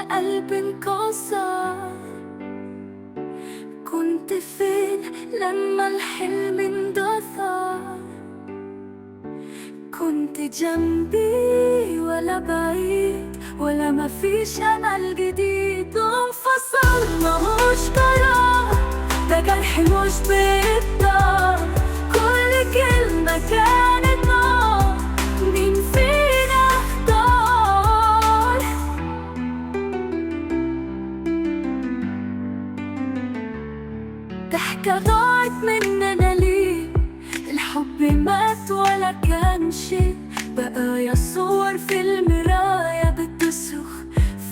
القلب انكسر؟ كنت فين لما الحلم اندثر؟ كنت جنبي ولا بعيد، ولا مفيش أمل جديد؟ انفصلنا مش قرار، ده جرح مش بيتدار. كل كلمة كانت نار، مين فينا اختار؟ ضحكة ضاعت مننا ليه؟ الحب مات ولا كان شيء، بقايا صور في المراية بتصرخ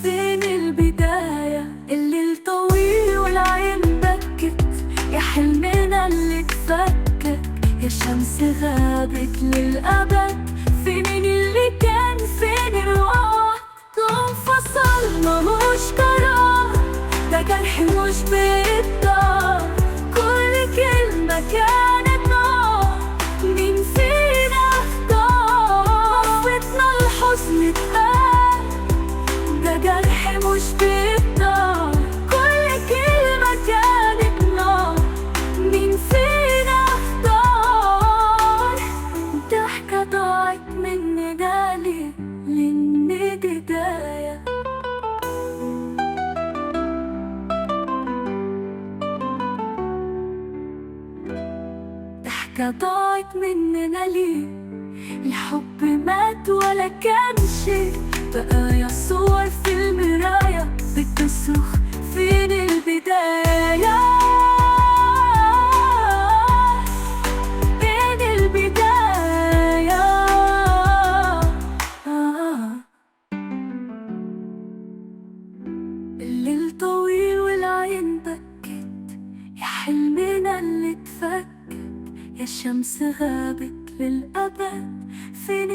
فين البداية. الليل طويل والعين بكت، يا حلمنا اللي اتفكك، يا شمس غابت للأبد، فين اللي كان فين الوقت؟ انفصلنا مش قرار، ده جرح مش بيتدار. كل كلمة كانت نار، مين فينا اختار؟ مصيبتنا الحزن اتقال، ده جرح مش بيتدار. كل كلمة كانت نار، مين فينا اختار؟ ضحكة ضاعت مننا ليه؟ لأن دي بداية. ضحكة ضاعت مننا ليه؟ الحب مات ولا كان شيء، بقايا صور في المراية بتصرخ فين البداية، فين البداية. الليل طويل والعين بكت، يا حلمنا اللي اتفكت، يا شمس غابت للأبد، فين